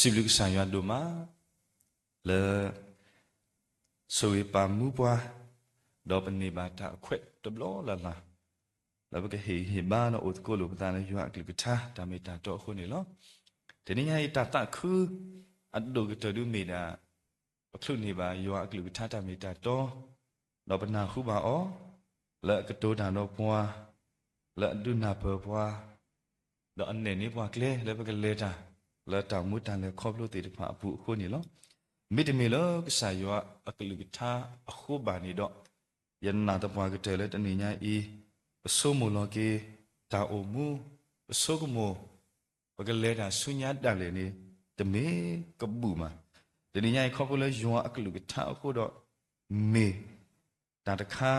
စံးဘျုးကစၢ်ယွၤဒိၣ်မး လၢ ဆိၣ်ဂ့ၤပာ်မူပှၤ ဒီးပန့ၢ်ဘၣ်တၢ်အခွဲးတဘျီလၢ်လၢ် လၢပကဟ့ၣ်ဂံၢ်ဟ့ၣ်ဘါဒီးအိၣ်သကိးလိာ်ပသးလၢယွၤအကလုၢ်ကထါတၢ်မ့ၢ်တၢ်တီအဃိန့ၣ်လီၤ. တနံၤညါအံၤတၢ်သးခု အဒိၣ်ကတၢၢ်ဒုးမ့ၢ်ဒၣ် ပချုးန့ၢ်ဘၣ်ယွၤအကလုၢ်ကထါတၢ်မ့ၢ်တၢ်တီ ဒီးပနၢ်ဟူဘၣ်အီၤ လၢအကတိၤတၢ်ဒီးပှၤ လၢအဒုးနၢ်ပၢၢ်ပှၤ ဒီးအနဲၣ်န့ၢ်ပှၤကျဲလၢပကလဲၤတၢ် လၢတၢ်မူတၢ်လဲၤခီဖျိသ့ၣ်တဖၣ်အပူၤအဃိန့ၣ်လီၤ. မ့တမ့ၢ်လၢကစၢ်ယွၤအကလုၢ်ကထါအဃိဘၣ်န့ၣ်ဒီး ယနာ်သပှၢ်ကတၢၢ်လၢတနံၤညါအံၤ ပဆိကမိၣ်လီၤက့ၤ တၢ်အိၣ်မူ ပဆိကမိၣ် ပကလဲၤတၢ်ဆူညါဒၣ်လဲာ်န့ၣ် တမ့ၢ်ကဘူၣ်မး. တနံၤညါအံၤခီဖျိလၢယွၤအကလုၢ်ကထါအဃိဒီး မ့ၢ်တၢ်တခါ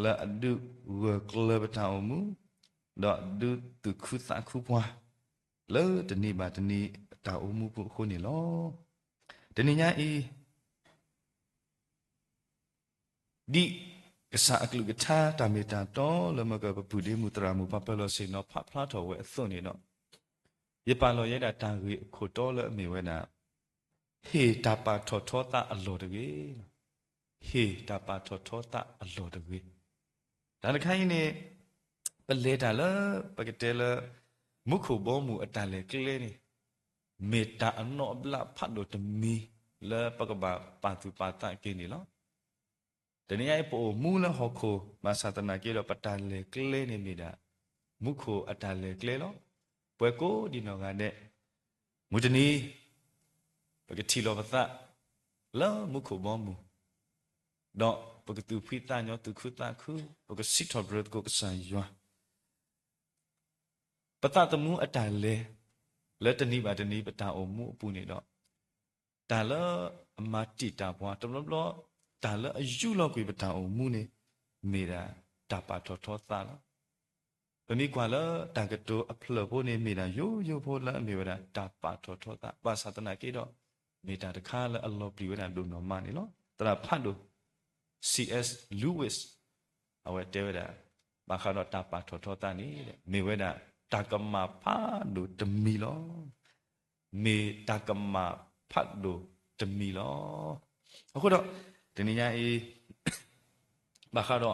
လၢအဒုးဂၢၢ်ကျၢၤပတၢ်အိၣ်မူ ဒီးဒုးသူၣ်ခုသးခုပှၤ လၢတနံၤဘၣ်တနံၤအတၢ်အိၣ်မူပူၤအဃိန့ၣ်လီၤ. တနံၤညါအံၤ ဒ်ကစၢ်အကလုၢ်ကထါတၢ်မ့ၢ်တၢ်တီလၢမၢကပပုၢ်ဒ့မုၣ်သရၣ်မုၣ်ပှၤပၢၤလီၢ်ဆ့ၣ်နီၤဖးဖျါထီၣ်ဝဲအသိးန့ၣ်ဒီး ယပာ်လီၤယဲဒၣ်တၢ်ဂ့ၢ်အခိၣ်တီလၢအမ့ၢ်ဝဲဒၣ် ဟ့ၣ်တၢ်ပာ်ထီၣ်ထီသးအလီၢ်တဂ့ၤ. ဟ့ၣ်တၢ်ပာ်ထီၣ်ထီသးအလီၢ်တဂ့ၤ. တၢ်တခါအံၤန့ၣ် ပလဲၤတၢ်လၢ ပကတဲလၢ မူခိၣ်ဘီမုၢ်အတၢ်လဲၤကျဲန့ၣ် မ့ၢ်တၢ်အနီၣ်အဘျးဖးဒိၣ်တမံၤ လၢပကဘၣ်ပာ်သူၣ်ပာ်သးက့ၤန့ၣ်လီၤ. တနံၤညါအံၤပအိၣ်မူလၢဟီၣ်ခိၣ် ဘၣ်ဆၣ်သနာ်က့ဒီး ပတၢ်လဲၤကျဲန့ၣ်မ့ၢ်ဒၣ် မူခိၣ်အတၢ်လဲၤကျဲလီၤ. ပှၤကိးဒံးနီၢ်ဂၤဒဲး မုၢ်တနံၤ ပကထံၣ်လီၤပသး လၢမူခိၣ်ဘီမုၢ် ဒီးပကသူၣ်ဖှံသးညီသူၣ်ခုသးခု ပကစံးထီၣ်ပတြၢၤသကိးကစၢ်ယွၤ ပသးသမူအတၢ်လဲၤ လၢတနံၤဘၣ်တနံၤပတၢ်အိၣ်မူအပူၤန့ၣ်ဒီး တၢ်လၢအမၤတံာ်တာ်ပှၤတဘျီဘျီ တၢ်လၢအယူးလီၤကွံာ်ပတၢ်အိၣ်မူန့ၣ် မ့ၢ်ဒၣ်တၢ်ပာ်ထီၣ်ထီသးလီၤ. ပမ့ၢ်ကွၢ်လၢတၢ်ကတိၤအဖျၢၣ်ဖိန့ၣ် မ့ၢ်ဒၣ်ယိယိဖိလၢအမ့ၢ်ဝဲဒၣ်တၢ်ပာ်ထီၣ်ထီသး ဘၣ်ဆၣ်သနာ်က့ဒီး မ့ၢ်တၢ်တခါလၢအလီၤပျံၤဝဲဒၣ်ဒိၣ်နီၢ်မးန့ၣ်လီၤ. သရၣ်ဖးဒိၣ် C S Lewis အဝဲတဲဝဲဒၣ် ဘၣ်ဃးဒီးတၢ်ပာ်ထီၣ်ထီသးန့ၣ် မ့ၢ်ဝဲဒၣ်တၢ်ကမၣ်ဖးဒိၣ်တမံၤလီၤ. မ့ၢ်တၢ်ကမၣ်ဖးဒိၣ်တမံၤလီၤ. အဃိဒီး တနံၤညါအံၤ ဘၣ်ဃးဒီး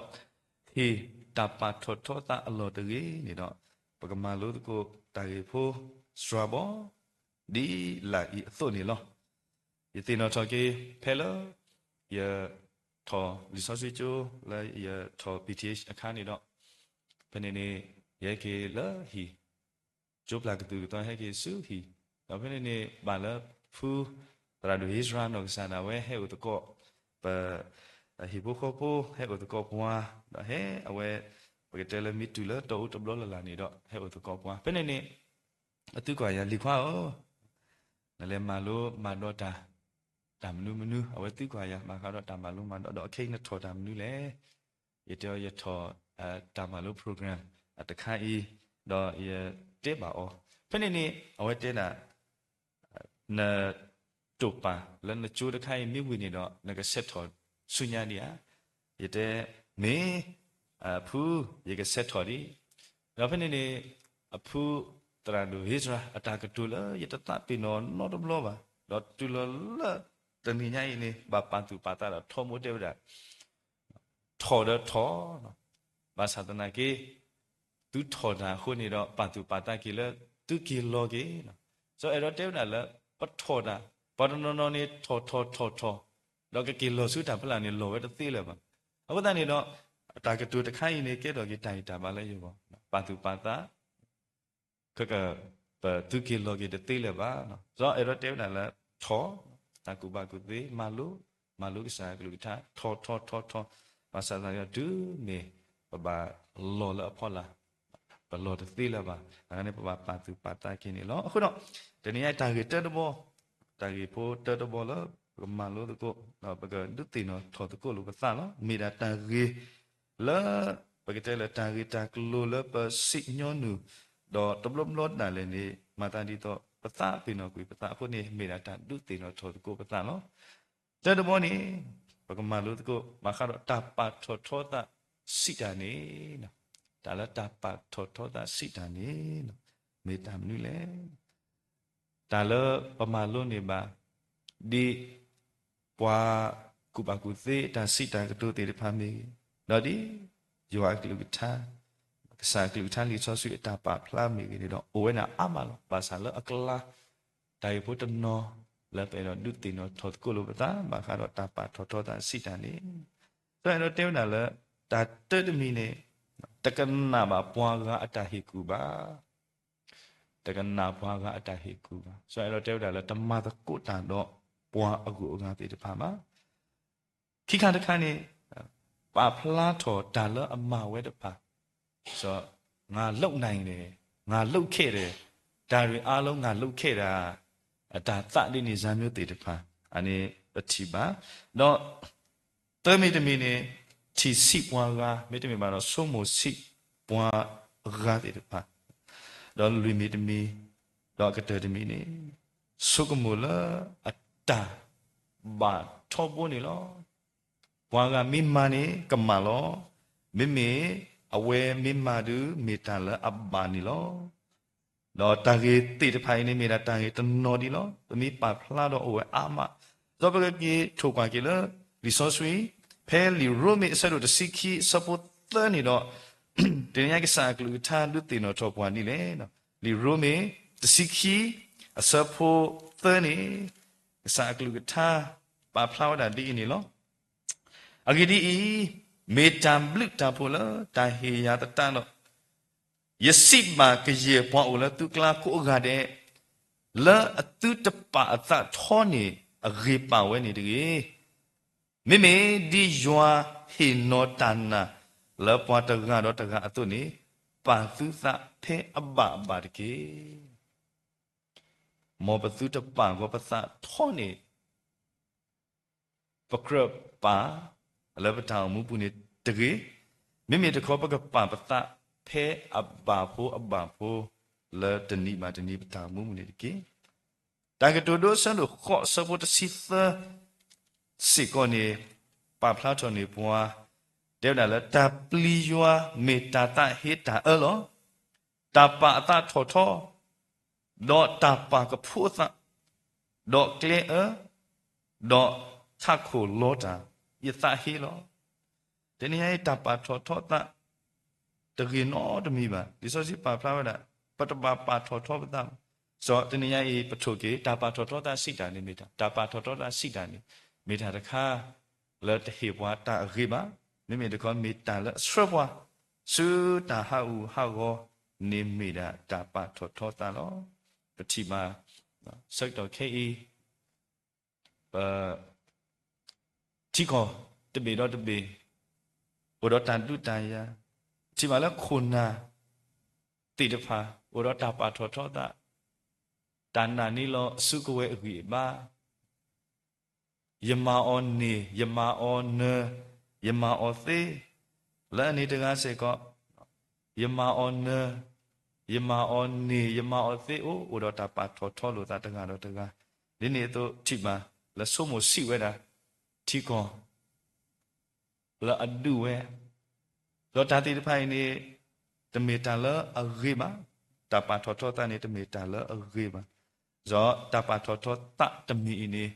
ဟ့ၣ်တၢ်ပာ်ထီၣ်ထီသးအလီၢ်တဂ့ၤန့ၣ်ဒီး ပကမၤလိသကိးတၢ်ဂ့ၢ်ဖိစှၤဘီ ဒ်လာ်အံၤအသိးန့ၣ်လီၤ. ယသ့ၣ်နီၣ်ထီၣ်က့ၤ ဖဲလၢ ယထီၣ်လံာ်စီဆှံကၠိ လၢယထီၣ် P T H အခါန့ၣ်ဒီး ဖဲန့ၣ်န့ၣ် ယဟဲက့ၤလၢဟံၣ် ကၠိပျၢ်ကသူၣ်ကသီ ဟဲက့ၤဆူဟံၣ် ဒီးဖဲန့ၣ်န့ၣ် ဘၣ်လၢဖု သရၣ်ဒိၣ်ဧ့စြၤနီၢ်ကစၢ်ဒၣ်ဝဲဟဲအိၣ်သကိး ပ ဟံၣ်ဖိဃီဖိ ဟဲအိၣ်သကိးပှၤ ဒီးဟဲအဝဲ ပကတဲလၢမ့ၢ်တုၤလၢတီအူတဘျီလၢ်လၢ်န့ၣ်ဒီး ဟဲအိၣ်သကိးပှၤ ဖဲန့ၣ်န့ၣ် အသုကွၢ်ယၤ လံၤခွါဧၢ, နလဲၤမၤလိမၤဒိးတၢ် တၢ်မနုၤမနုၤ အဝဲသုကွၢ်ယၤ ဘၣ်ဃးဒီးတၢ်မၤလိမၤဒိး ဒီးခဲအံၤနထီၣ်တၢ်မနုၤလဲၣ်. ယတဲအီၤ ယထီၣ် တၢ်မၤလိ program တခါအံၤ ဒီးယတဲဘၣ်အီၤ ဖဲန့ၣ်န့ၣ် အဝဲတဲဒၣ် နတိာ်ပာ်လၢနကၠိတခါအံၤမ့ၢ်ဝံၤန့ၣ်ဒီး နကဆဲးထီၣ်ဆူညါဒံးဧါ. ယတဲ မ့ၢ် ဖု ယကဆဲးထီၣ်ဒံး. ဒီးဖဲန့ၣ်န့ၣ် အဖုသရၣ်ဒိၣ်ဧ့စြၤ အတၢ်ကတိၤလၢယတသးပ့ၤနီၣ်နီတဘျီဘၣ်, ဒီးတုၤလီၤလၢတနံၤညါအံၤန့ၣ် ဘၣ်ပာ်သူၣ်ပာ်သးဒီးထီဘိတဲဝဲဒၣ် ထီၣ်ဒီးထီၣ်, ဘၣ်ဆၣ်သနာ်က့ သုထီၣ်တၢ်အဃိန့ၣ်ဒီး ပာ်သူၣ်ပာ်သးက့ၤလၢသုက့ၤလီၤက့ၤ. စီၤအဲၣ်ဒိးတဲဝဲဒၣ်လၢ ပထီၣ်တၢ် ပှၤတနီၤနီၤန့ၣ် ထီၣ်ထီၣ်ထီၣ်ထီၣ် ဒီးကက့ၤလီၤဆူတၢ်ဖီလာ်န့ၣ် လီၤဝဲတသ့လၢၤဘၣ်. အဃိသတးန့ၣ်ဒီး တၢ်ကတိၤတခါအံၤန့ၣ် ကဲထီၣ်က့ၤတၢ်ဂံၢ်တၢ်ဘါလၢယဂီၢ်, ပာ်သူၣ်ပာ်သး ခဲက ပသုက့ၤလီၤက့ၤတသ့လၢၤဘၣ်. စီၤအဲၣ်ဒိးတဲဝဲဒၣ်လၢ ထီၣ် တၢ်ကူၣ်ဘၣ်ကူၣ်သ့ မၤလိ မၤလိကစၢ်ကလုၢ်ကထါ ထီၣ်ထီၣ်ထီၣ်ထီၣ်, ဘၣ်ဆၣ်သနာ်က့ တုၤမ့ၢ်ပဘၣ်လီၤလၢအဖီလာ် ပလီၤတသ့လၢၤဘၣ်. အဂၤန့ၣ် ပဘၣ်ပာ်သူၣ်ပာ်သးက့ၤန့ၣ်လီၤ. အဃိဒီး တနံၤညါအံၤတၢ်ဂ့ၢ်တၢတဘီ, တၢ်ဂ့ၢ်ဖိတၢတဘီလၢ ပကမၤလိသကိး ဒီးပကဒုးသ့ၣ်နီၣ်ထီၣ်သကိးလိာ်ပသးလီၤ. မ့ၢ်ဒၣ်တၢ်ဂ့ၢ်လၢ ပကတဲလၢတၢ်ဂ့ၢ်တၢ်ကျိၤလၢပစံၣ်ညီနုၢ်, ဒီးတဘျီဘျီဒၣ်လဲာ်န့ၣ် မၤသးဒ်သိး ပသးပ့ၤနီၣ်ကွံာ်ပသးအဃိန့ၣ် မ့ၢ်ဒၣ်တၢ်ဒုးသ့ၣ်နီၣ်ထီၣ်သကိးပသးလီၤ. တၢတဘီန့ၣ် ပကမၤလိသကိး ဘၣ်ဃးဒီးတၢ်ပာ်ထီၣ်ထီသးစံးတၢ်န့ၣ်, တၢ်လၢတၢ်ပာ်ထီၣ်ထီသးစံးတၢ်န့ၣ် မ့ၢ်တၢ်မနုၤလဲၣ်. တၢ်လၢပမၤလိန့ၢ်ဘၣ် ဒ်ပှၤကူၣ်ဘၣ်ကူၣ်သ့တၢ်စံးတၢ်ကတိၤသ့ၣ်တဖၣ်မ့ၢ်ဂ့ၤ, ဒီးဒ်ယွၤအကလုၢ်ကထါ, ကစၢ်အကလုၢ်ကထါလံာ်စီဆှံအတၢ်ပာ်ဖျါမ့ၢ်ဂ့ၤန့ၣ်ဒီး အိၣ်ဝဲဒၣ်အါမးလီၤ. ဘၣ်ဆၣ်လၢအကျါ တၢ်ဂ့ၢ်ဖိတနီၤလၢပအဲၣ်ဒိးဒုးသ့ၣ်နီၣ်ထီၣ်သကိးလိာ်ပသး ဘၣ်ဃးဒီးတၢ်ပာ်ထီၣ်ထီသးစံးတၢ်န့ၣ်, စီၤအဲၣ်ဒိးတဲဝဲဒၣ်လၢ တၢ်တၢတမံၤန့ၣ် တကနၣ်ဘၣ်ပှၤဂၤအတၢ်ဟ့ၣ်ကူၣ်ဘၣ်. တကနၣ်ပှၤဂၤအတၢ်ဟ့ၣ်ကူၣ်ဘၣ်. စီၤအဲၣ်ဒိးတဲဝဲဒၣ်လၢ တမၤသကိးတၢ်ဒီးပှၤအဂုၤအဂၤသ့ၣ်တဖၣ်ဘၣ်. ခံခါတခါန့ၣ် ပာ်ဖျါထီၣ်တၢ်လၢအမၤဝဲတဖၣ်, စီၤ ငါလုပ်နိုင်တယ်, ငါလုပ်ခဲ့တယ်, ဒါတွေအားလုံး ငါလုပ်ခဲ့တာ, အတၢ်သးဒ်န့ၣ် စၢ်မျိုးသ့ၣ်တဖၣ် အန့ၣ်ပထံၣ်ဘၣ်. ဒီး သၢမံၤတမံၤန့ၣ် ထံၣ်ဆံးပှၤဂၤ မ့တမ့ၢ်ဘၣ်ဒီး ဆိကမိၣ်ဆံးပှၤဂၤသ့ၣ်တဖၣ်, ဒီးလွံၢ်မံၤတမံၤ, ဒီးအကတၢၢ်တမံၤန့ၣ် ဆိကမိၣ်လၢအတၢ်ဘၣ်ထီဘိန့ၣ်လီၤ. ပှၤဂၤမ့ၢ်မၤန့ၣ်ကမၣ်လီၤ. မ့မ့ၢ်အဝဲမ့ၢ်မၤဒီး မ့ၢ်တၢ်လၢအဘၣ်န့ၣ်လီၤ. ဒီးတၢ်ဂ့ၢ်သ့ၣ်တဖၣ်အံၤန့ၣ် မ့ၢ်ဒၣ်တၢ်ဂ့ၢ်တနီၤဒံးလီၤ. ပမ့ၢ်ပာ်ဖျါဒီးအိၣ်ဝဲအါမး, ဒီးပကက့ၤထိၣ်ကွၢ်က့ၤလၢ လံာ်စီဆှံ, ဖဲလံာ်ရိမ့ၤအဆၢဒိၣ်တဆံခံအဆၢဖိသၢန့ၣ်ဒီး, တနံၤညါကစၢ်အကလုၢ်ကထါဒုးသ့ၣ်နီၣ်ထီၣ်ပှၤဒ်လဲၣ်. လံာ်ရိမ့ၤတဆံခံ အဆၢဖိသၢန့ၣ်, ကစၢ်အကလုၢ်ကထါပာ်ဖျါဝဲဒၣ်ဒ်အံၤန့ၣ်လီၤ. အဂ့ၢ်ဒ်အံၤ, မ့ၢ်တၢ်ဘျုးတၢ်ဖှိၣ်လၢတၢ်ဟ့ၣ်ယၤသတးဒီး, ယစံးဘၣ်ကယဲၢ်ပှၤအိၣ်လၢသုကျါကိးဂၤဒဲး, လၢအသုတပာ်အသးထီန့ၣ်အဂ့ၤပာ်ဝဲန့ၣ်တဂ့ၤ. မ့မ့ၢ်ဒ်ယွၤဟ့ၣ်နီၤတၢ်နာ်လၢပှၤတဂၤဒီးတဂၤအသိးန့ၣ်, ပာ်သုသးဖဲအဘၣ်အဘၣ်တက့ၢ်. မ်ပသုတပာ်ဂီၤပသးထီန့ၣ် ပကြၢးပာ်လၢပတၢ်အိၣ်မူပူၤန့ၣ်တဂ့ၤ, မ့မ့ၢ်တခီပကပာ်ပသးဖဲအဘၣ်ဖိအဘၣ်ဖိ လၢတနံၤဘၣ်တနံၤပတၢ်အိၣ်မူပူၤန့ၣ်တက့ၢ်. တၢ်ကတိၤဒိအဆၢဒိၣ်ဃိးအဆၢဖိတဆံသၢ စ့ၢ်ကီးန့ၣ် ပာ်ဖျါထီၣ်န့ၢ်ပှၤ တဲဝဲဒၣ်လၢ တၢ်ပျံၤယွၤမ့ၢ်တၢ်သးဟ့တၢ်အၢလီၤ. တၢ်ပာ်အသးထီၣ်ထီ, ဒီးတၢ်ပာ်ကဖိအသး, ဒီးကျဲအၢ, ဒီးထးခိၣ်လီတၢ်, ယသးဟ့လီၤ. တနံၤညါအံၤ တၢ်ပာ်ထီၣ်ထီသး တဂ့ၤနီတမံၤဘၣ်. လံာ်စီဆှံပာ်ဖျါဝဲဒၣ် ပတဘၣ်ပာ်ထီၣ်ထီပသးဘၣ်. စီၤ တနံၤညါအံၤ ပထိၣ်က့ၤ တၢ်ပာ်ထီၣ်ထီသးစံးတၢ်န့ၣ်မ့ၢ်တၢ်, တၢ်ပာ်ထီၣ်ထီသးစံးတၢ်န့ၣ် မ့ၢ်တၢ်တခါ လၢတဟ့ၣ်ပှၤတၢ်အဂ့ၤဘၣ်. မ့မ့ၢ်တခီ မ့ၢ်တၢ်လၢအဆှၢပှၤ ဆူတၢ်ဟးဂူာ်ဟးဂီၤန့ၣ်မ့ၢ်ဒၣ်တၢ်ပာ်ထီၣ်ထီသးလီၤ. ပထံၣ်ဘၣ် ဆၢကတီၢ်ခဲအံၤ ပ ထံကီၢ်တဘ့ၣ်ဒီးတဘ့ၣ် အိၣ်ဒီးတၢ်ဒုးတၢ်ယၤ, ထံၣ်ဘၣ်လၢခိၣ်နၢ်သ့ၣ်တဖၣ် အိၣ်ဒီးတၢ်ပာ်ထီၣ်ထီသး, တၢ်နာ်န့ၢ်လီၤအစုကဝဲၤအဂံၢ်အဘါ, ယမၤအီၤန့ၢ် ယမၤအီၤနၢၤ ယမၤအီၤသ့, လၢအန့ၣ်တဂၤစ့ၢ်ကီး ယမၤအီၤနၢၤ ယမၤအီၤန့ၢ် ယမၤအီၤသ့အိၣ်, အိၣ်ဒီးတၢ်ပာ်ထီၣ်ထီလိာ်သးတဂၤဒီးတဂၤ, ဒ်န့ၣ်အသိးထံၣ်ဘၣ်လၢဆိကမိၣ်စံးဝဲဒၣ် ထံကီၢ် လၢအဒုးဝဲ, ဒီးတၢ်သ့ၣ်တဖၣ်အံၤန့ၣ် တမ့ၢ်တၢ်လၢအဂ့ၤဘၣ်, တၢ်ပာ်ထီၣ်ထီသးန့ၣ် တမ့ၢ်တၢ်လၢအဂ့ၤဘၣ်, ဒီးတၢ်ပာ်ထီၣ်ထီသးတမံၤအံၤန့ၣ်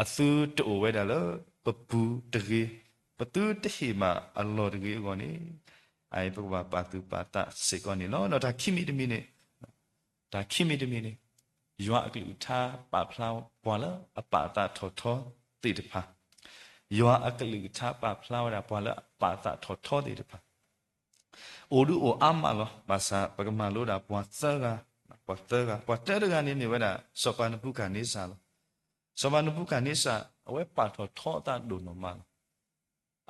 အသုတအိၣ်ဝဲဒၣ်လၢပပူၤတဂ့ၤ, ပသုတဟ့ၣ်ဘၣ်အလီၢ်တဂ့ၤအဂီၢ်န့ၣ်, အအံၤပကဘၣ်ပာ်သူၣ်ပာ်သးစ့ၢ်ကီးန့ၣ်လီၤ. ဒီးတၢ်ခံမံၤတမံၤန့ၣ်, တၢ်ခံမံၤတမံၤန့ၣ်, ယွၤအကလုၢ်ကထါပာ်ဖျါပှၤလၢအပာ်အသးထီၣ်ထီသ့ၣ်တဖၣ်, ယွၤအကလုၢ်ကထါပာ်ဖျါဝဲဒၣ်ပှၤလၢအပာ်အသးထီၣ်ထီသ့ၣ်တဖၣ် အိၣ်ဒုးအိၣ်အါမးလီၤ. ဘၣ်ဆၣ်ပကမၤလိဒၣ်ပှၤသၢဂၤ, ပှၤသၢဂၤ, ပှၤတၢတဂၤန့ၣ်မ့ၢ်ဝဲဒၣ် စီၤပၤနဘူၤခၣ်န့စၢ်လီၤ. စီၤပၤနဘူၤခၣ်န့စၢ် အဝဲပာ်ထီၣ်ထီသးဒိၣ်နီၢ်မးလီၤ.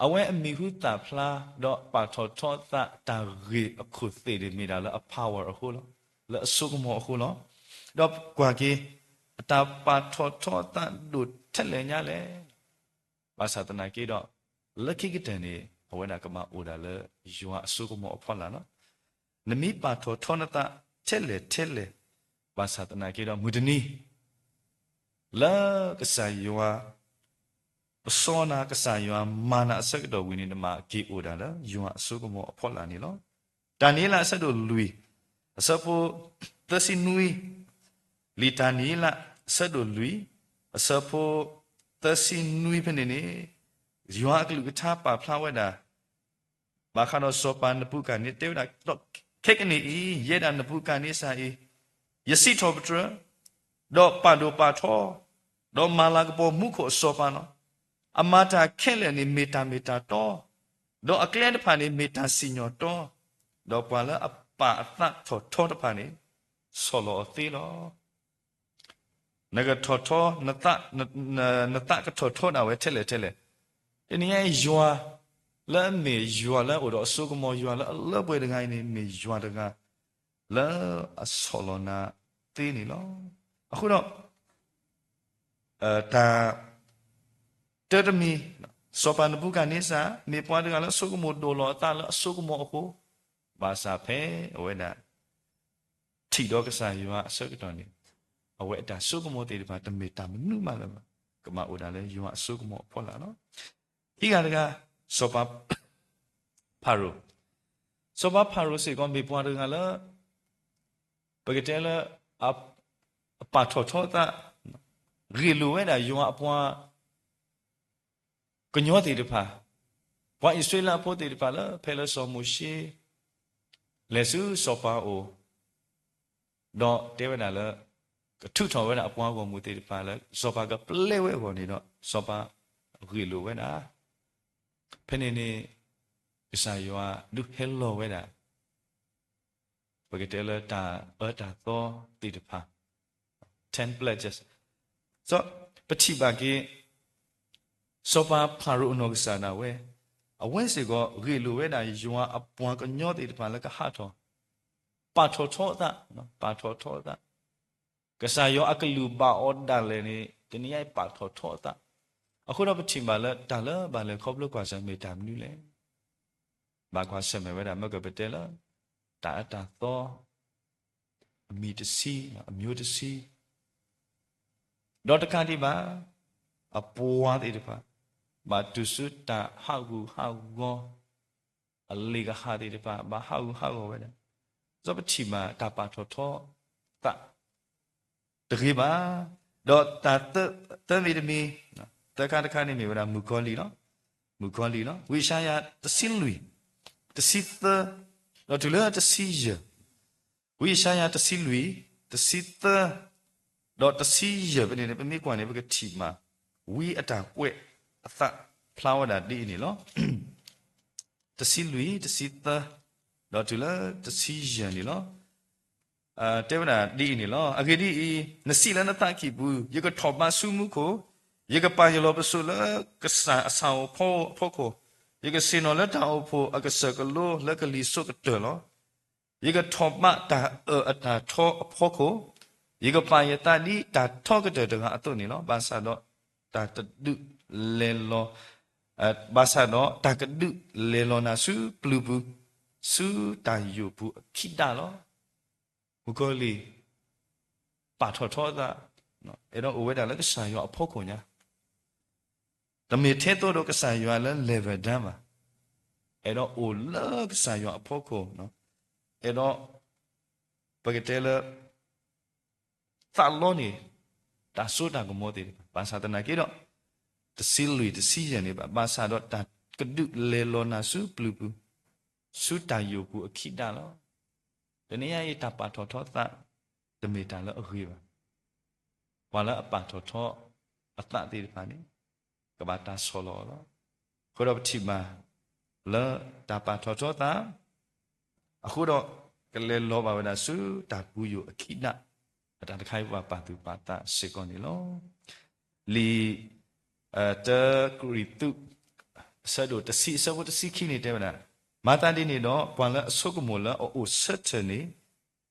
အဝဲအမံၤဟူသၣ်ဖျါ ဒီးပာ်ထီၣ်ထီသးတၢ်ဂ့ၢ်အခိၣ်သ့ၣ်န့ၣ်မ့ၢ်ဒၣ်လၢအ power အဃိလီၤ. လၢအစိကမီၤအဃိလီၤ. ဒီးကွၢ်က့ၤ အတၢ်ပာ်ထီၣ်ထီသးဒိၣ်ထဲလဲၣ်ညါလဲၣ် ဘၣ်ဆၣ်သနာ်က့ဒီး လၢခံကတၢၢ်န့ၣ် အဝဲဒၣ်ကဘၣ်အိၣ်ဒၣ်လၢယွၤအစိကမီၤအဖီလာ်လီၤ. နမ့ၢ်ပာ်ထီၣ်ထီနသးထဲလဲၣ်ထဲလဲၣ် ဘၣ်ဆၣ်သနာ်က့ဒီး မုၢ်တနံၤ လၢကစၢ်ယွၤ ပစီနၤ ကစၢ်ယွၤမၤနၤအဆၢကတီၢ်ဝံၤန့ၣ် နဘၣ်က့ၤအိၣ်ဒၣ်လၢယွၤအစိကမီၤအဖီလာ်န့ၣ်လီၤ. ဒၤနံးယ့လးအဆၢဒိၣ်လွံၢ် အဆၢဖိသၢဆံနွံ လံာ်ဒၤနံးယ့လး အဆၢဒိၣ်လွံၢ် အဆၢဖိသၢဆံနွံဖဲန့ၣ်န့ၣ် ယွၤအကလုၢ်ကထါပာ်ဖျါဝဲဒၣ် ဘၣ်ဃးဒီးစီၤပၤနဘူၤခၣ်န့ၣ် တဲဝဲဒၣ်, ဒီးခဲကနံၣ်အံၤ ယဲဒၣ်နဘူၤခၣ်န့စၢ်အံၤ ယစံးထီၣ်ပတြၢၤ, ဒီးပာ်ဒိၣ်ပာ်ထီ, ဒီးမၤလၤကပီၤမူခိၣ်အစီၤပၤလီၤ. အမၤတၢ်ခဲလၢာ်န့ၣ် မ့ၢ်တၢ်မ့ၢ်တၢ်တီ, ဒီးအကျဲတဖၣ်န့ၣ် မ့ၢ်တၢ်စံၣ်ညီၣ်တီ, ဒီးပှၤလၢအပာ်အသးထီၣ်ထီတဖၣ်န့ၣ် ဆီၣ်လီၤအီၤသ့လီၤ. နကထီၣ်ထီ, နသးကထီၣ်ထီဒၣ်ဝဲထဲလဲၣ်ထဲလဲၣ်. တနံၤညါအံၤ ယွၤလၢအမ့ၢ်ယွၤလၢအအိၣ်ဒီးအစိကမီၤ, ယွၤလၢအလၢပှဲၤတဂၤအံၤန့ၣ် မ့ၢ်ယွၤတဂၤ လၢအဆီၣ်လီၤနၤသ့န့ၣ်လီၤ. အဃိဒီး တၢ် တၢတမံၤ, စီၤပၤနဘူၤခၣ်န့စၢ် မ့ၢ်ပှၤတဂၤလၢအစိကမီၤဒိၣ်လီၤအသးလၢအစိကမီၤအဃိ, ဘၣ်ဆၣ်ဖဲအဝဲဒၣ် ထံၣ်ဒီးကစၢ်ယွၤအဆၢကတီၢ်န့ၣ်, အဝဲအတၢ်စိကမီၤသ့ၣ်တဖၣ် တမ့ၢ်တၢ်မနုၤမးလၢၤဘၣ်, ကဘၣ်အိၣ်ဒၣ်လၢယွၤအစိကမီၤအဖီလာ်လီၤ. ခံဂၤတဂၤ, စီၤပၤဖၤရိၤ, စီၤပၤဖၤရိၤစ့ၢ်ကီး မ့ၢ်ပှၤတဂၤလၢ ပကတဲလၢ အပာ်ထီၣ်ထီအသး, ဂ့ၢ်လိာ်ဝဲဒၣ်ယွၤအပှၤ ကညီသ့ၣ်တဖၣ်, ပှၤအံၣ်စရ့လးဖိသ့ၣ်တဖၣ်လၢ ဖဲလၢစီၤမိၤၡ့ လဲၤဆူစီၤပၤအအိၣ်, ဒီးတဲဝဲဒၣ်လၢ ကထုးထီၣ်ဝဲဒၣ်အပှၤဂီၢ်မုၢ်သ့ၣ်တဖၣ်လၢ စီၤပၤကပျဲဝဲအဂီၢ်န့ၣ်ဒီး စီၤပၤဂ့ၢ်လိာ်ဝဲဒၣ်. ဖဲန့ၣ်န့ၣ် ကစၢ်ယွၤဒုးဟဲလီၤဝဲဒၣ် ပကတဲလၢတၢ်အၢတၢ်သီသ့ၣ်တဖၣ်, ten pledges. ဒီးပထံၣ်ဘၣ်က့ၤ စီၤပၤဖၤရိၤအနီၢ်ကစၢ်ဒၣ်ဝဲ, အဝဲစ့ၢ်ကီး ဂ့ၢ်လိာ်ဝဲဒၣ်ယွၤအပှၤကညီသ့ၣ်တဖၣ်လၢကဟးထီၣ်, ပာ်ထီၣ်ထီအသး, ပာ်ထီၣ်ထီအသး. ကစၢ်ယွၤအကလုၢ်ဘၣ်အီၤဒၣ်လဲာ်န့ၣ် တနံၤညါအံၤပာ်ထီၣ်ထီအသး. အဃိဒီးပထံၣ်ဘၣ်လၢတၢ်လၢဘၣ်လဲၤခီဖျိကွၢ်ဆၢၣ်မဲာ်တၢ်မနုၤလဲၣ်. ဘၣ်ကွၢ်ဆၢၣ်မဲာ်ဝဲဒၣ် မ့ၢ်ကပတဲလၢ တၢ်အၢတၢ်သီ အမံၤတဆံ, အမျိုးတဆံ, ဒီးတကးဒံးဘၣ် အပှၤသ့ၣ်တဖၣ် ဘၣ်တုၤဆူတၢ်ဟးဂူာ်ဟးဂီၤ, အလ့ၣ်ကဟၣ်သ့ၣ်တဖၣ် ဘၣ်ဟးဂူာ်ဟးဂီၤဝဲဒၣ်. ဒီးပထံၣ်ဘၣ်တၢ်ပာ်ထီၣ်ထီသး တဂ့ၤဘၣ်. ဒီးတၢ်သၢမံၤတမံၤ, သၢခါတခါန့ၣ်မ့ၢ်ဝဲဒၣ်မုၣ်ကီၤလံၢ်လီၤ. မုၣ်ကီၤလံၢ်လီၤ. ဝံယၡါယၤတဆံလွံၢ်, တဆံသၢ, ဒီးတုၤလၢတဆံယဲၢ်. ဝံယၡါယၤတဆံလွံၢ်, တဆံသၢ, ဒီးတဆံယဲၢ်ဖဲန့ၣ်န့ၣ် ပမ့ၢ်ကွၢ်န့ၣ် ပကထံၣ်ဘၣ် ဝံအတၢ်ကွဲးအသးဖျါဝဲဒၣ်ဒ်အံၤန့ၣ်လီၤ. တဆံလွံၢ်, တဆံသၢ, ဒီးတုၤလၢတဆံယဲၢ်န့ၣ်လီၤ. တဲဝဲဒၣ်ဒ်အံၤန့ၣ်လီၤ. အဂ့ၢ်ဒ်အံၤ, နစံးလၢနသးကံၢ်ပူၤ, ယကထီၣ်ဘးဆူမူခိၣ်, ယကပာ်ယလီၤပစိာ်လၢကစၢ်အဆၣ်အိၣ်ဖီအဖီခိၣ်, ယကဆ့ၣ်နီၤလၢတၢ်အိၣ်ဖှိၣ်အကစၢၢ်ကလိလၢကလံၤစိးကတၢၢ်လီၤ. ယကထီၣ်ဘးတၢ်အၢၣ်အတၢ်ထီအဖီခိၣ်, ယကပာ်ယသးဒ်တၢ်ထီကတၢၢ်တဂၤအသိးန့ၣ်လီၤ. ဘၣ်ဆၣ်ဒီးတၢ်တဒုးလဲၤလီၤ, ဘၣ်ဆၣ်ဒီးတၢ်ကဒုးလဲၤလီၤနၤဆူပျုၤပူၤ, ဆူတၢ်ယိာ်ပူၤအခံဒၣ်လီၤ. မုၣ်ကီၤလံၢ် ပာ်ထီၣ်ထီအသး, အဲၣ်ဒိးအိၣ်ဝဲဒၣ်လၢကစၢ်ယွၤအဖီခိၣ်ညါ, တမ့ၢ်ထဲသိးဒီးကစၢ်ယွၤလၢ level down ဘၣ်. အဲၣ်ဒိးအိၣ်လၢကစၢ်ယွၤအဖီခိၣ်, အဲၣ်ဒိး ပကတဲလၢ သးလီန့ၣ် တၢ်စိတၢ်ကမီၤသ့ၣ်တဖၣ်, ဘၣ်ဆၣ်သနာ်က့ဒီး တဆံလွံၢ်တဆံယဲၢ်န့ၣ်ဘၣ်, ဘၣ်ဆၣ်ဒီးတၢ်ကဒုးလဲၤလီၤနၤဆူပျုၤပူၤ, ဆူတၢ်ယိာ်ပူၤအခံဒၣ်လီၤ. တနံၤညါအံၤ တၢ်ပာ်ထီၣ်ထီသး တမ့ၢ်တၢ်လၢအဂ့ၤဘၣ်. ပှၤလၢအပာ်ထီၣ်ထီအသးသ့ၣ်တဖၣ်န့ၣ် ကဘၣ်တၢ်ဆီၣ်လီၤအီၤလီၤ. အဃိဒီးပထံၣ်ဘၣ်လၢတၢ်ပာ်ထီၣ်ထီသး အဃိဒီး ကလဲၤလီၤဘၣ်ဝဲဒၣ်ဆူတၢ်ပူၤယိာ်အခံဒၣ်, အတၢ်တခါအံၤပဘၣ်ပာ်သူၣ်ပာ်သးစ့ၢ်ကီးန့ၣ်လီၤ. လံာ် တၢကရံၣ်သူး အဆၢဒိၣ်တဆံ အဆၢဖိတဆံခံန့ၣ်တဲဝဲဒၣ်, မၤသးဒ်န့ၣ်ဒီး ပှၤလၢအဆိကမိၣ်လၢအအိၣ်ဆၢထၢၣ်န့ၣ်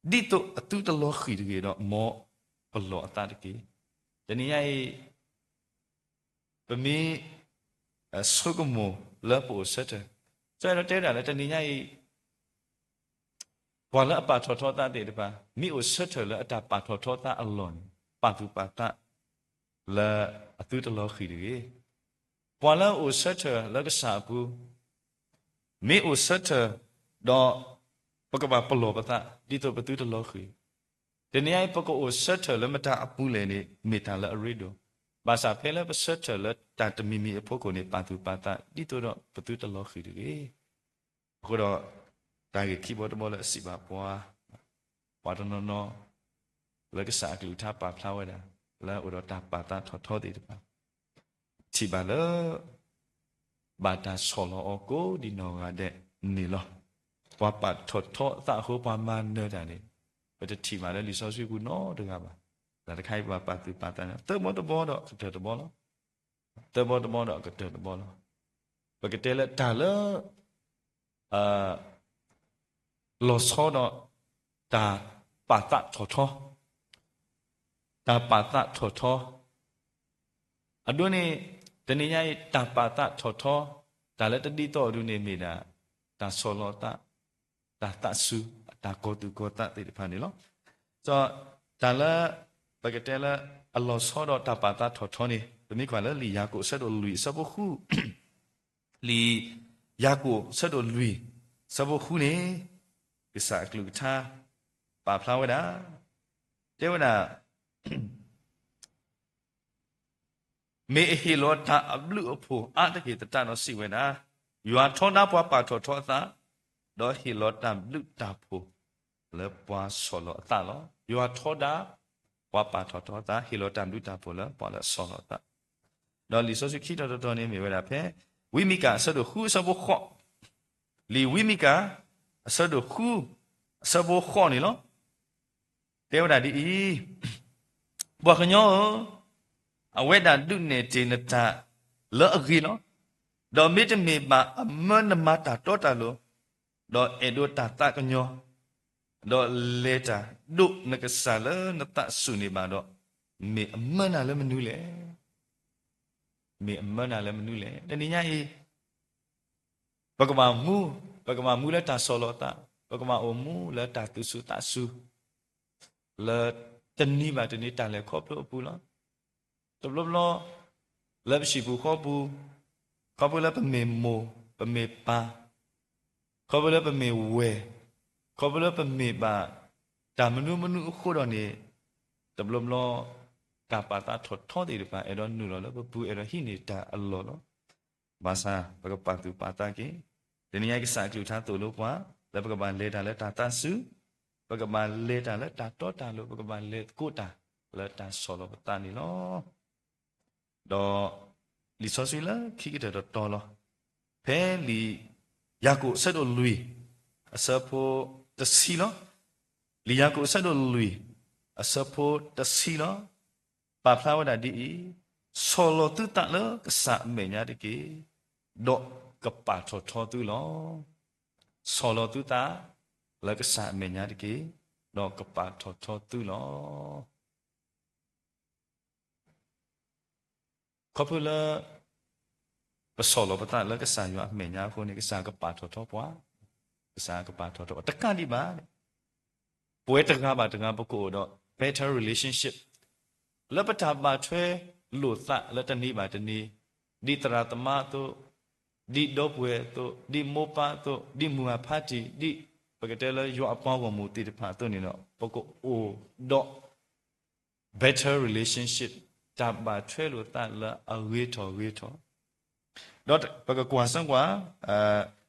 ဒ်သိးအသုတလီၤဃံၤတဂ့ၤဒီး မ်ပလီၢ်အသးတက့ၢ်. တနံၤညါအံၤ ပမ့ၢ် ဆိကမိၣ်လၢပအိၣ်ဆၢထၢၣ်, စီၤအဲၣ်ဒိးတဲဝဲဒၣ်လၢတနံၤညါအံၤ ပှၤလၢအပာ်ထီၣ်ထီသးသ့ၣ်တဖၣ် မ့ၢ်အိၣ်ဆၢထၢၣ်လၢအတၢ်ပာ်ထီၣ်ထီသးအလီၢ်န့ၣ် ပာ်သူၣ်ပာ်သးလၢအသုတလီၤဃံၤတဂ့ၤ. ပှၤလၢအအိၣ်ဆၢထၢၣ်လၢကစၢ်အပူၤ မ့ၢ်အိၣ်ဆၢထၢၣ်ဒီး ပကဘၣ်ပလီၢ်ပသး ဒ်သိးပသုတလီၤဃံၤတဂ့ၤ. တနံၤညါအံၤ ပကအိၣ်ဆၢထၢၣ်လၢမတၤအပူၤလဲၣ်န့ၣ် မ့ၢ်တၢ်လၢအရ့ဒိၣ်, ဘၣ်ဆၣ်ဖဲလၢပဆၢထၢၣ်လၢတၢ်တမံၤမံၤအဖီခိၣ်န့ၣ် ပာ်သူၣ်ပာ်သး ဒ်သိးဒီးပသုတလီၤဃံၤတဂ့ၤ. အဃိဒီး တၢ်ဂ့ၢ်ခံဘီတဘီလၢအစံးဘၣ်ပှၤ, ပှၤတနီၤနီၤ လၢကစၢ်အကလုၢ်ကထါပာ်ဖျါဝဲဒၣ် လၢအအိၣ်ဒီးတၢ်ပာ်သးထီၣ်ထီသ့ၣ်တဖၣ် ထံၣ်ဘၣ်လၢ ဘၣ်တၢ်ဆီၣ်လီၤအီၤကိးဒံနီၢ်ဂၤဒဲးန့ၣ်လီၤ. ပှၤပာ်ထီၣ်ထီအသးအဃိ ပှၤမၤနၢၤတၢ်န့ၣ် ပတထံၣ်ဘၣ်လၢလံာ်စီဆှံပူၤနီတဂၤဘၣ်. တၢ်တခါအံၤပှၤပာ်သူၣ်ပာ်သးန့ၣ် သၢဘီတဘီဒီးအကတၢၢ်တဘီလီၤ. သၢဘီတဘီဒီးအကတၢၢ်တဘီလီၤ. ပကတဲလၢတၢ်လၢ လီၤဆီဒီးတၢ်ပာ်သးထီၣ်ထီ, တၢ်ပာ်သးထီၣ်ထီ, အဒိန့ၣ် တနံၤညါအံၤ တၢ်ပာ်သးထီၣ်ထီ, တၢ်လၢတဒ်သိးအဒိန့ၣ်မ့ၢ်ဒၣ် တၢ်ဆီၣ်လီၤသး, တၢ်သးစူၤ, တၢ်ကီၤသူၣ်ကီၤသးသ့ၣ်တဖၣ်န့ၣ်လီၤ. ဒီးတၢ်လၢ ပကတဲလၢ အလီၤဆီဒီးတၢ်ပာ်သးထီၣ်ထီန့ၣ် ပမ့ၢ်ကွၢ်လၢလံာ်ယၤကိာ်အဆၢဒိၣ်လွံၢ်အဆၢဖိဃု လံာ်ယၤကိာ်အဆၢဒိၣ်လွံၢ် အဆၢဖိဃုန့ၣ် ကစၢ်အကလုၢ်ကထါ ပာ်ဖျါဝဲဒၣ်, တဲဝဲဒၣ်, မ့ၢ်အဟ့ၣ်လီၤတၢ်အဘျုးအဖှိၣ်အါတက့ၢ်သတးဒီးစံးဝဲဒၣ်, ယွၤထီဒါပှၤပာ်ထီၣ်ထီအသး, ဒီးဟ့ၣ်လီၤတၢ်ဘျုးတၢ်ဖှိၣ်လၢပှၤဆီၣ်လီၤအသးလီၤ. ယွၤထီဒါ ပှၤပာ်ထီၣ်ထီအသး, ဟ့ၣ်လီၤတၢ်ဘျုးတၢ်ဖှိၣ်လၢပှၤလၢအဆီၣ်လီၤအသး, ဒီးလံာ်စီဆှံခံတီၤတတီၤန့ၣ်မ့ၢ်ဝဲဒၣ်ဖဲ ဝံမံကၤအဆၢဒိၣ်ဃုအဆၢဖိဃိး, လံာ်ဝံမံကၤ အဆၢဒိၣ်ဃု အဆၢဖိဃိးန့ၣ်လီၤ. တဲဝဲဒၣ်ဒ်အံၤ, ပှၤကညီဧၢ, အဝဲဒၣ်ဒုးနဲၣ်တ့ၢ်နတၢ်လၢအဂ့ၤလီၤ. ဒီးမ့တမ့ၢ်ဘၣ်အမၢနမၤတၢ်တီတၢ်လိၤ, ဒီးအဲၣ်ဒိးတၢ်သးကညီၤ, ဒီးလဲၤတၢ်ဒိးနကစၢ်လၢနသးစူၤန့ၣ်ဘၣ်ဒီး, မ့ၢ်အမၢနၤလၢမနုၤလဲၣ်. မ့ၢ်အမၢနၤလၢမနုၤလဲၣ်. တနံၤညါအံၤ ပကဘၣ်မူ, ပကဘၣ်မူလၢတၢ်ဆီၣ်လီၤသး, ပကဘၣ်အိၣ်မူလၢတၢ်သူၣ်စူၤသးစူၤ, လၢတနံၤဘၣ်တနံၤတၢ်လဲၤခီဖျိအပူၤလီၤ. တဘျီဘျီ လၢပဟံၣ်ပူၤဃီပူၤ, ခီဖျိလၢပမ့ၢ်မိၢ်, ပမ့ၢ်ပၢ်, ခီဖျိလၢပမ့ၢ်ဝဲၢ်, ခီဖျိလၢပမ့ၢ်ဘၣ် တၢ်မနုၤမနုၤအဃိဒီးန့ၣ်, တဘျီဘျီ တၢ်ပာ်သးထီၣ်ထီသ့ၣ်တဖၣ် အဲၣ်ဒိးနုာ်လီၤလၢပပူၤ အဲၣ်ဒိးဟံးန့ၢ်တၢ်အလီၢ်လီၤ. ဘၣ်ဆၣ် ပကပာ်သူၣ်ပာ်သးက့ၤ, တနံၤညါအံၤကစၢ်အကလုၢ်ကထါသိၣ်လိပှၤ လၢပကဘၣ်လဲၤတၢ်လၢတၢ်သးစူၤ, ပကဘၣ်လဲၤတၢ်လၢတၢ်တီတၢ်လိၤ, ပကဘၣ်လဲၤသကိးတၢ်လၢတၢ်ဆီၣ်လီၤပသးန့ၣ်လီၤ. ဒီးလံာ်စီဆှံလၢခံကတၢၢ်တတီၤလီၤ. ဖဲလံာ်ယၤကိာ်အဆၢဒိၣ်လွံၢ် အဆၢဖိတဆံလီၤ. လံာ်ယၤကိာ်အဆၢဒိၣ်လွံၢ် အဆၢဖိတဆံလီၤ. ပာ်ဖျါဝဲဒၣ်ဒ်အံၤ, ဆီၣ်လီၤသုသးလၢကစၢ်အမဲာ်ညါတက့ၢ်, ဒီးကပာ်ထီၣ်ထီသုလီၤ. ဆီၣ်လီၤသုသးလၢကစၢ်အမဲာ်ညါတက့ၢ်, ဒီးကပာ်ထီၣ်ထီသုလီၤ. ခီဖျိလၢ ပဆီၣ်လီၤပသးလၢကစၢ်ယွၤအမဲာ်ညါအဃိန့ၣ် ကစၢ်ကပာ်ထီၣ်ထီပှၤ, ကစၢ်ကပာ်ထီၣ်ထီပှၤ တကးဒံးဘၣ်န့ၣ်, ပဝဲတဂၤဘၣ်တဂၤ ပကအိၣ်ဒီး better relationship လၢပတၢ်ဘၣ်ထွဲလိာ်သးလၢတနံၤဘၣ်တနံၤ, ဒ်သရၣ်သမါအသိး, ဒ်ဒီပုၢ်ဝဲၢ်အသိး, ဒ်မိၢ်ပၢ်အသိး, ဒ်မုၢ်ဂၤဖးတံၢ်, ဒ်ပကတဲလၢယွၤအပှၤဂီၢ်မုၢ်သ့ၣ်တဖၣ်အသိးန့ၣ်ဒီး ပကအိၣ်ဒီး better relationship တၢ်ဘၣ်ထွဲလိာ်သးလၢအဂ့ၤထီၣ်ဂ့ၤထီၣ်, ဒီးပကကွၢ်စၢကွၢ်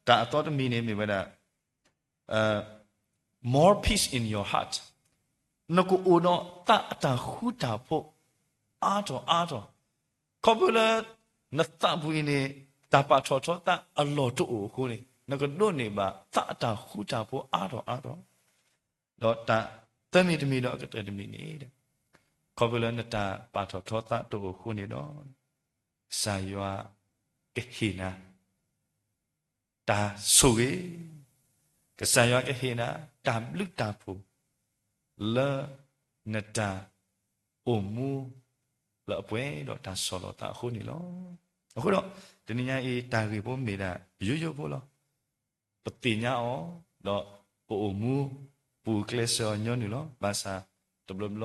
တၢ်အသီတမံၤန့ၣ်မ့ၢ်ဝဲဒၣ် more peace in your heart နကအိၣ်ဒီးသးအတၢ်ဃူတၢ်ဖိး အါထီၣ်အါထီၣ်, ခီဖျိလၢ နသးပူၤအံၤန့ၣ် တၢ်ပာ်ထီၣ်ထီသးအလီၢ်တအိၣ်အဃိန့ၣ် နကဒိးန့ၢ်ဘၣ်သးအတၢ်ဃူတၢ်ဖိးအါထီၣ်အါထီၣ်, ဒီးတၢ်သၢမံၤတမံၤဒီးအကတၢၢ်တမံၤန့ၣ် ခီဖျိလၢနတၢ်ပာ်ထီၣ်ထီသးတအိၣ်အဃိန့ၣ်ဒီး ကစၢ်ယွၤကဟ့ၣ်နၤ တၢ်ဆိၣ်ဂ့ၤ, ကစၢ်ယွၤကဟ့ၣ်နၤ တၢ်ဘျုးတၢ်ဖှိၣ် လၢ နတၢ်အိၣ်မူ လၢအပှဲၤဒီးတၢ်ဆီၣ်လီၤသးအဃိန့ၣ်လီၤ. အဃိဒီး တနံၤညါအံၤ တၢ်ဂ့ၢ်ဖိမ့ၢ်ဒၣ်ယိယိဖိလီၤ. ပသ့ၣ်ညါအီၤ ဒီးပအိၣ်မူ ပူၤကျဲးစၢးအီၤညီနုၢ်လီၤ. ဘၣ်ဆၣ် တဘျီဘျီ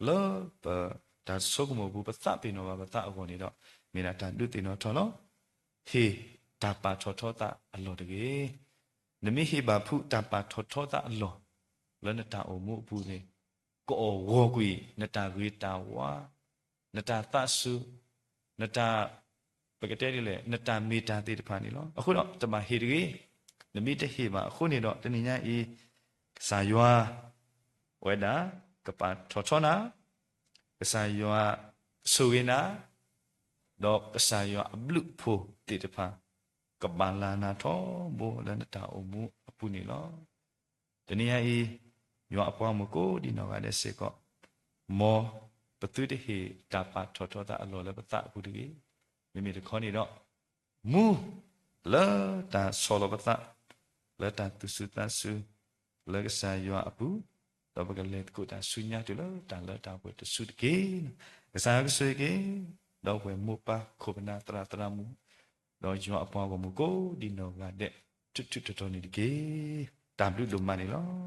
လၢပတၢ်ဆိကမိၣ်ပူၤ ပသးပ့ၤနီၣ်ဘၣ်ပသးအဂီၢ်န့ၣ်ဒီး မ့ၢ်ဒၣ်တၢ်ဒုးသ့ၣ်နီၣ်ထီၣ်လီၤ. ဟ့ၣ်တၢ်ပာ်ထီၣ်ထီသးအလီၢ်တဂ့ၤ. နမ့ၢ်ဟ့ၣ်ဘၣ်ဖုးတၢ်ပာ်ထီၣ်ထီသးအလီၢ် လၢနတၢ်အိၣ်မူအပူၤန့ၣ် ကအီၣ်ဂီၤကွံာ်နတၢ်ဂ့ၤတၢ်ဝါ, နတၢ်သးစူၤ, နတၢ်, ပကတဲဒ်လဲၣ်, နတၢ်မ့ၢ်တၢ်သ့ၣ်တဖၣ်န့ၣ်လီၤ. အဃိဒီးတဘၣ်ဟ့ၣ်တဂ့ၤ. နမ့ၢ်တဟ့ၣ်ဘၣ်အဃိန့ၣ်ဒီး တနံၤညါအံၤ ကစၢ်ယွၤ ဝဲဒၣ် ကပာ်ထီၣ်ထီနၤ, ကစၢ်ယွၤ ကဆိၣ်ဂ့ၤနၤ, ဒီးကစၢ်ယွၤအဘျုးအဖှိၣ်သ့ၣ်တဖၣ် ကဘၣ်လၤနၤထီဘိလၢနတၢ်အိၣ်မူအပူၤန့ၣ်လီၤ. တနံၤညါအံၤ ယွၤအပှၤမုၣ်ကိးဒံနီၢ်ဂၤဒဲးစ့ၢ်ကီး, မ်ပသုတဟ့ၣ်တၢ်ပာ်ထီၣ်ထီသးအလီၢ်လၢပသးအပူၤတဂ့ၤ. မ့မ့ၢ်တခီန့ၣ်ဒီး မူလၢတၢ်ဆီၣ်လီၤပသး လၢတၢ်သူၣ်စူၤသးစူၤ လၢကစၢ်ယွၤအပူၤ, ဒီးပကလဲၤသကိးတၢ်ဆူညါတုၤလၢတၢ်လၢတၢ်ပှဲၤတစုတက့ၢ်. ကစၢ်ယွၤကဆိၣ်ဂ့ၤက့ၤ ဒီပုၢ်ဝဲၢ်မိၢ်ပၢ်ခိၣ်ပနၢ်သရၣ်သရၣ်မုၣ်, ဒီးယွၤအပှၤဂီၢ်မုၢ်ကိးဒံနီၢ်ဂၤဒဲး ထူးထူးတီၤတီၤန့ၣ်တက့ၢ်. တၢ်ဘျုးဒိၣ်မးန့ၣ်လီၤ.